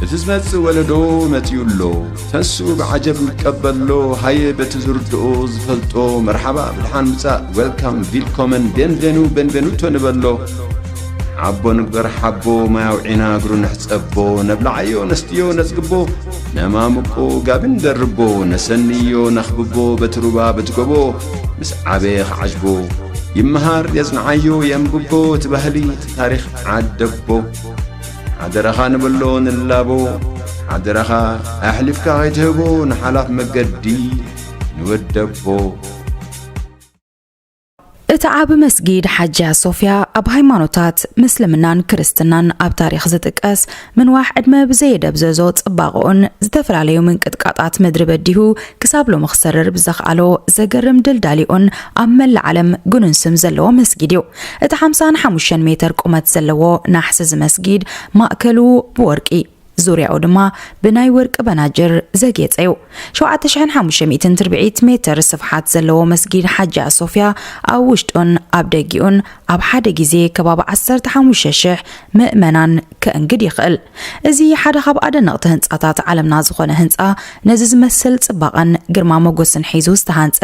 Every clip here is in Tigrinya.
እቲ ዝመጽእ ወለዶ መጺኡ ኣሎ። ተንሱ ብዓጀብ ንቀበሎ፣ ሃየ በቲ ዝርድኦ ዝፈልጦ፣ መርሓባ ብድሓን ምጻእ፣ ዌልካም፣ ቪልኮመን፣ ቤንቬኑ፣ ቤንቬኑቶ ንበሎ። ሓቦ ንግበር ሓቦ፣ ማይ ኣውዒና እግሩ ንሕጸቦ፣ ነብልዓዮ ነስትዮ ነጽግቦ፣ ነማምቆ ጋቢ ንደርቦ፣ ነሰንዮ ነኽብቦ፣ በቲ ሩባ በቲ ጎቦ፣ ምስ ዓበየ ክዓጅቦ። ይመሃር የጽንዓዮ የንብቦ፣ እቲ ባህሊ እቲ ታሪኽ ዓደቦ። ሓደራኻ ንበሎ ንላቦ፣ ሓደራኻ ኣሕሊፍካ ከይትህቦ ንሓላፍ መገዲ ንወደቦ። እቲ ዓቢ መስጊድ ሓጂያ ሶፍያ ኣብ ሃይማኖታት ምስልምናን ክርስትናን ኣብ ታሪኽ ዝጥቀስ፣ ምንዋሕ ዕድመ ብዘየደብዘዞ ጽባቕኡን ዝተፈላለዩ ምንቅጥቃጣት ምድሪ በዲሁ ክሳብ ሎሚ ክሰርር ብዘኽኣሎ ዘገርም ድልዳሊኡን ኣብ መላእ ዓለም ግኑን ስም ዘለዎ መስጊድ እዩ። እቲ ሓምሳን ሓሙሽተን ሜተር ቁመት ዘለዎ ናሕሲ እዚ መስጊድ ማእከሉ ብወርቂ፣ ዙርያኡ ድማ ብናይ ወርቂ በናጅር ዘጌጸ እዩ። ሸውዓተ ሽሕን ሓሙሽተ ሚእትን ትርብዒት ሜተር ስፍሓት ዘለዎ መስጊድ ሓጂያ ሶፍያ ኣብ ውሽጡን ኣብ ደጊኡን ኣብ ሓደ ግዜ ከባቢ ዓሰርተ ሓሙሽተ ሽሕ ምእመናን ከእንግድ ይኽእል። እዚ ሓደ ካብ ኣደነቕቲ ህንጻታት ዓለምና ዝኾነ ህንጻ፣ ነዚ ዝመስል ጽባቐን ግርማ ሞገስን ሒዙ ዝተሃንጸ፣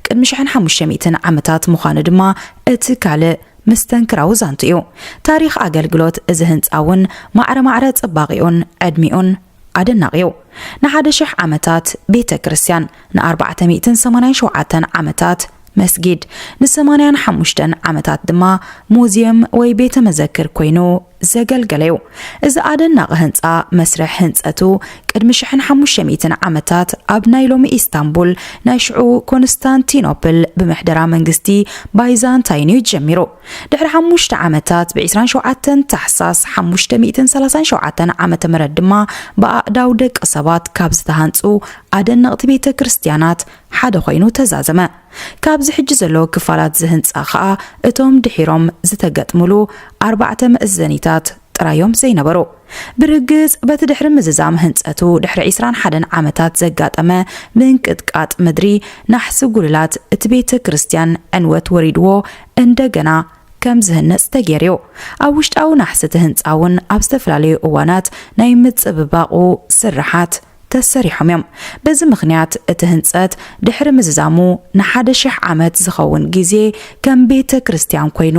ቅድሚ ሽሕን ሓሙሽተ ሚእትን ዓመታት ምዃኑ ድማ እቲ ካልእ መስተንክራዊ ዛንቱ እዩ። ታሪኽ ኣገልግሎት እዚ ህንጻ እውን ማዕረ ማዕረ ጽባቒኡን ዕድሚኡን ኣደናቒ እዩ። ንሓደ ሽሕ ዓመታት ቤተ ክርስቲያን፣ ንኣርባዕተ ሚእትን ሰማንያን ሸውዓተን ዓመታት መስጊድ፣ ንሰማንያን ሓሙሽተን ዓመታት ድማ ሙዚየም ወይ ቤተ መዘክር ኮይኑ ዘገልገለ እዩ። እዚ ኣደናቒ ህንጻ መስርሕ ህንጸቱ ቅድሚ ሽሕን ሓሙሽተ ሚእትን ዓመታት ኣብ ናይ ሎሚ ኢስታንቡል፣ ናይ ሽዑ ኮንስታንቲኖፕል ብምሕደራ መንግስቲ ባይዛንታይን እዩ ጀሚሩ። ድሕሪ ሓሙሽተ ዓመታት፣ ብዒስራን ሸውዓተን ታሕሳስ ሓሙሽተ ሚእትን ሰላሳን ሸውዓተን ዓመተ ምህረት ድማ ብኣእዳው ደቂ ሰባት ካብ ዝተሃንጹ ኣደነቕቲ ቤተ ክርስቲያናት ሓደ ኮይኑ ተዛዘመ። ካብዚ ሕጂ ዘሎ ክፋላት እዚ ህንጻ ኸኣ እቶም ድሒሮም ዝተገጥሙሉ ኣርባዕተ መእዘኒታት ጥራዮም ዘይነበሩ። ብርግጽ፣ በቲ ድሕሪ ምዝዛም ህንጸቱ ድሕሪ ዒስራን ሓደን ዓመታት ዘጋጠመ ምንቅጥቃጥ ምድሪ፣ ናሕሲ ጉልላት እቲ ቤተ ክርስቲያን ዕንወት ወሪድዎ እንደገና ከም ዝህነጽ ተገይሩ እዩ። ኣብ ውሽጣዊ ናሕሲ እቲ ህንጻ እውን ኣብ ዝተፈላለዩ እዋናት ናይ ምጽብባቑ ስርሓት ተሰሪሖም እዮም። በዚ ምኽንያት እቲ ህንጸት ድሕሪ ምዝዛሙ ንሓደ ሽሕ ዓመት ዝኸውን ግዜ ከም ቤተ ክርስቲያን ኮይኑ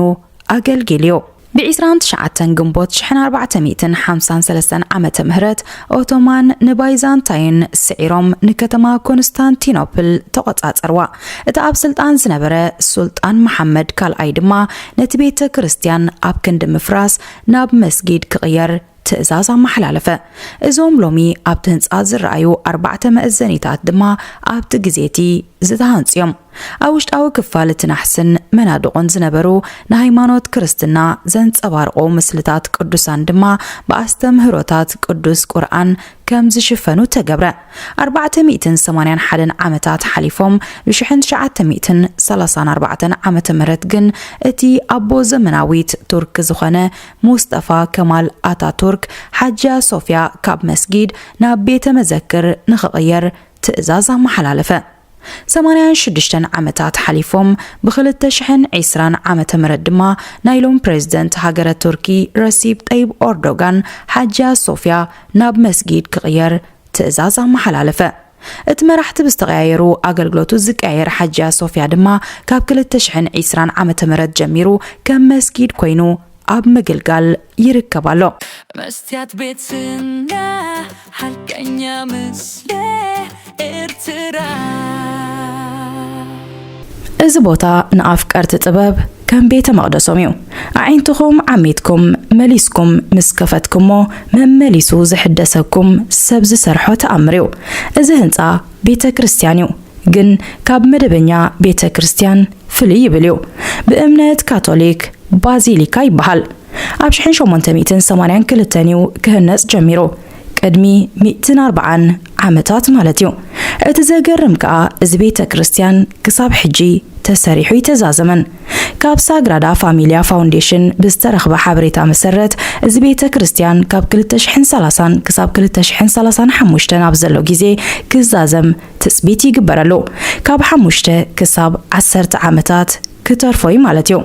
ኣገልጊሉ እዩ። ብ ዕስራን ትሽዓተን ግንቦት ሽሕን ኣርባዕተ ሚእትን ሓምሳን ሰለስተን ዓመተ ምህረት ኦቶማን ንባይዛንታይን ስዒሮም ንከተማ ኮንስታንቲኖፕል ተቖጻጸርዋ። እቲ ኣብ ስልጣን ዝነበረ ሱልጣን መሓመድ ካልኣይ ድማ ነቲ ቤተ ክርስቲያን ኣብ ክንዲ ምፍራስ ናብ መስጊድ ክቕየር ትእዛዝ ኣመሓላለፈ። እዞም ሎሚ ኣብቲ ህንጻ ዝረኣዩ ኣርባዕተ መእዘኒታት ድማ ኣብቲ ግዜ እቲ ዝተሃንጹ እዮም። ኣብ ውሽጣዊ ክፋል እቲ ናሕስን መናድቑን ዝነበሩ ንሃይማኖት ክርስትና ዘንጸባርቑ ምስልታት ቅዱሳን ድማ ብኣስተምህሮታት ቅዱስ ቁርኣን ከም ዝሽፈኑ ተገብረ። ኣርባዕተ ሚእትን ሰማንያን ሓደን ዓመታት ሓሊፎም፣ ብሽሕን ትሽዓተ ሚእትን ሰላሳን ኣርባዕተን ዓመተ ምህረት ግን እቲ ኣቦ ዘመናዊት ቱርክ ዝኾነ ሙስጠፋ ከማል ኣታቱርክ ሓጂያ ሶፍያ ካብ መስጊድ ናብ ቤተ መዘክር ንኽቕየር ትእዛዝ ኣመሓላለፈ። ሰማንያን ሽዱሽተን ዓመታት ሓሊፎም፣ ብኽልተ ሽሕን ዕስራን ዓመተ ምህረት ድማ ናይ ሎም ፕሬዝደንት ሃገረ ቱርኪ ረሲፕ ጠይብ ኦርዶጋን ሓጂያ ሶፍያ ናብ መስጊድ ክቕየር ትእዛዝ ኣመሓላለፈ። እቲ መራሕቲ ብዝተቐያየሩ ኣገልግሎቱ ዝቀያየር ሓጂያ ሶፍያ ድማ ካብ ክልተ ሽሕን ዕስራን ዓመተ ምህረት ጀሚሩ ከም መስጊድ ኮይኑ ኣብ ምግልጋል ይርከብ ኣሎ። መስትያት ቤትና፣ ሓቀኛ ምስለ ኤርትራ። እዚ ቦታ ንኣፍቀርቲ ጥበብ ከም ቤተ መቕደሶም እዩ። ኣዒንትኹም ዓሚትኩም መሊስኩም ምስ ከፈትኩሞ፣ መመሊሱ ዝሕደሰኩም ሰብ ዝሰርሖ ተኣምር እዩ። እዚ ህንጻ ቤተ ክርስቲያን እዩ፣ ግን ካብ መደበኛ ቤተ ክርስቲያን ፍልይ ይብል እዩ። ብእምነት ካቶሊክ ባዚሊካ ይበሃል። ኣብ ሽሕን ሸሞንተ ሚእትን ሰማንያን ክልተን እዩ ክህነጽ ጀሚሩ፣ ቅድሚ ሚእትን ኣርባዓን ዓመታት ማለት እዩ። እቲ ዘገርም ከኣ፣ እዚ ቤተ ክርስቲያን ክሳብ ሕጂ ተሰሪሑ ኣይተዛዘመን። ካብ ሳግራዳ ፋሚልያ ፋውንዴሽን ብዝተረኽበ ሓበሬታ መሰረት፣ እዚ ቤተ ክርስቲያን ካብ ክልተ ሽሕን ሰላሳን ክሳብ ክልተ ሽሕን ሰላሳን ሓሙሽተን ኣብ ዘሎ ግዜ ክዛዘም ትጽቢት ይግበረሉ። ካብ ሓሙሽተ ክሳብ ዓሰርተ ዓመታት ክተርፎ እዩ ማለት እዩ።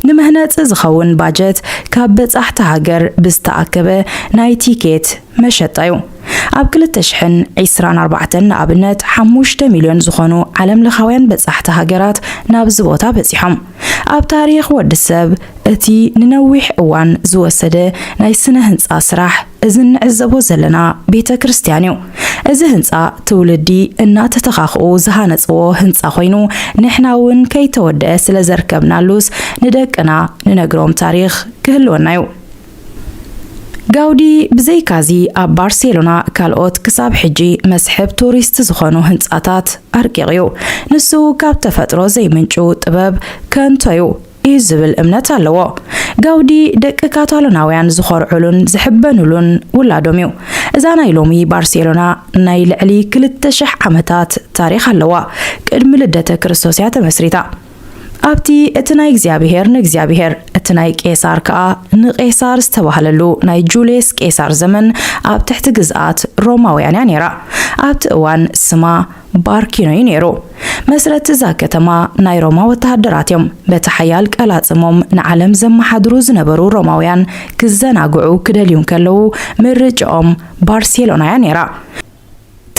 ንመህነፂ ዝኸውን ባጀት ካብ በፃሕቲ ሃገር ብዝተኣከበ ናይ ቲኬት መሸጣ እዩ። ኣብ ክልተ ሽሕን ዕስራን ኣርባዕተን ንኣብነት ሓሙሽተ ሚልዮን ዝኾኑ ዓለም ለኻውያን በፃሕቲ ሃገራት ናብዚ ቦታ በፂሖም። ኣብ ታሪኽ ወዲ ሰብ እቲ ንነዊሕ እዋን ዝወሰደ ናይ ስነ ህንፃ ስራሕ እዚ እንዕዘቦ ዘለና ቤተ ክርስቲያን እዩ። እዚ ህንፃ ትውልዲ እናተተኻኽኡ ዝሃነፅዎ ህንፃ ኮይኑ ንሕና እውን ከይተወደአ ስለ ዘርከብናሉስ ንደቅና ንነግሮም ታሪኽ ክህልወና እዩ። ጋውዲ ብዘይካዚ ኣብ ባርሴሎና ካልኦት ክሳብ ሕጂ መስሕብ ቱሪስት ዝኾኑ ህንፃታት ኣርቂቑ እዩ። ንሱ ካብ ተፈጥሮ ዘይምንጩ ጥበብ ከንቶ እዩ እዩ ዝብል እምነት ኣለዎ። ጋውዲ ደቂ ካታሎናውያን ዝኾርዑሉን ዝሕበኑሉን ውላዶም እዩ። እዛ ናይ ሎሚ ባርሴሎና ናይ ልዕሊ ክልተ ሽሕ ዓመታት ታሪኽ ኣለዋ። ቅድሚ ልደተ ክርስቶስ እያ ተመስሪታ። ኣብቲ እቲ ናይ እግዚኣብሔር ንእግዚኣብሔር እቲ ናይ ቄሳር ከኣ ንቄሳር ዝተባህለሉ ናይ ጁልየስ ቄሳር ዘመን ኣብ ትሕቲ ግዝኣት ሮማውያን እያ ነይራ። ኣብቲ እዋን ስማ ባርኪኖ እዩ ነይሩ። መስረቲ እዛ ከተማ ናይ ሮማ ወተሃደራት እዮም። በቲ ሓያል ቀላጽሞም ንዓለም ዘመሓድሩ ዝነበሩ ሮማውያን ክዘናግዑ ክደልዩ እንከለዉ ምርጫኦም ባርሴሎና እያ ነይራ።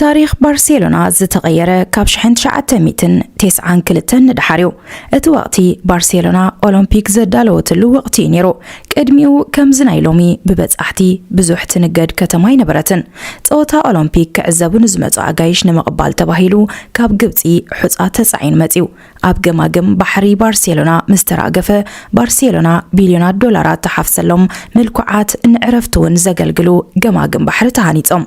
ታሪኽ ባርሴሎና ዝተቐየረ ካብ ሽሕን ትሽዓተ ሚእትን ተስዓን ክልተን ንደሓር እዩ። እቲ ወቕቲ ባርሴሎና ኦሎምፒክ ዘዳለወትሉ ወቕቲ እዩ ነይሩ። ቅድሚኡ ከምዚ ናይ ሎሚ ብበጻሕቲ ብዙሕ ትንገድ ከተማ ኣይነበረትን። ጸወታ ኦሎምፒክ ክዕዘቡ ንዝመጹ ኣጋይሽ ንምቕባል ተባሂሉ ካብ ግብጺ ሑጻ ተጻዒኑ መጺኡ። ኣብ ገማግም ባሕሪ ባርሴሎና ምስ ተራገፈ፣ ባርሴሎና ቢልዮናት ዶላራት ተሓፍሰሎም ምልኩዓት ንዕረፍቲ እውን ዘገልግሉ ገማግም ባሕሪ ተሃኒጾም።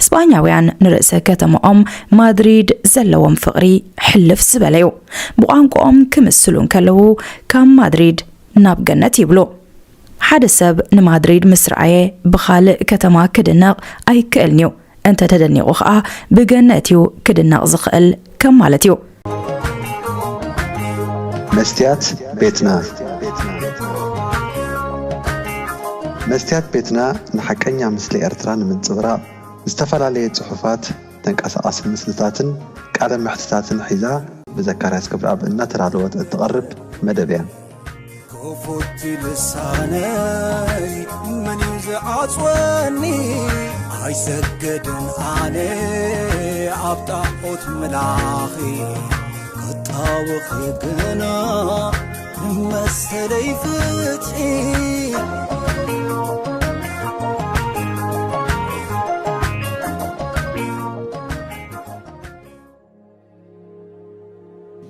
ስጳኛውያን ንርእሰ ከተማኦም ማድሪድ ዘለዎም ፍቕሪ ሕልፍ ዝበለ እዩ። ብቋንቋኦም ክምስሉ እንከለዉ ካብ ማድሪድ ናብ ገነት ይብሉ። ሓደ ሰብ ንማድሪድ ምስ ረኣየ ብኻልእ ከተማ ክድነቕ ኣይክእልን እዩ። እንተ ተደኒቑ ኸኣ ብገነት እዩ ክድነቕ ዝኽእል ከም ማለት እዩ። መስትያት ቤትና። መስትያት ቤትና ንሓቀኛ ምስሊ ኤርትራ ንምንጽብራቕ ዝተፈላለየ ጽሑፋት፣ ተንቀሳቓሲ ምስልታትን ቃለ መሕትታትን ሒዛ ብዘካርያስ ክብረኣብ እናተዳለወት እትቐርብ መደብ እያ። ክፉት ልሳነይ መን እዩ ዝዓጽወኒ? ኣይሰግድን ኣነ ኣብ ጣዖት ምላኺ ክጣወኺ ግና ንመሰለይ ፍትሒ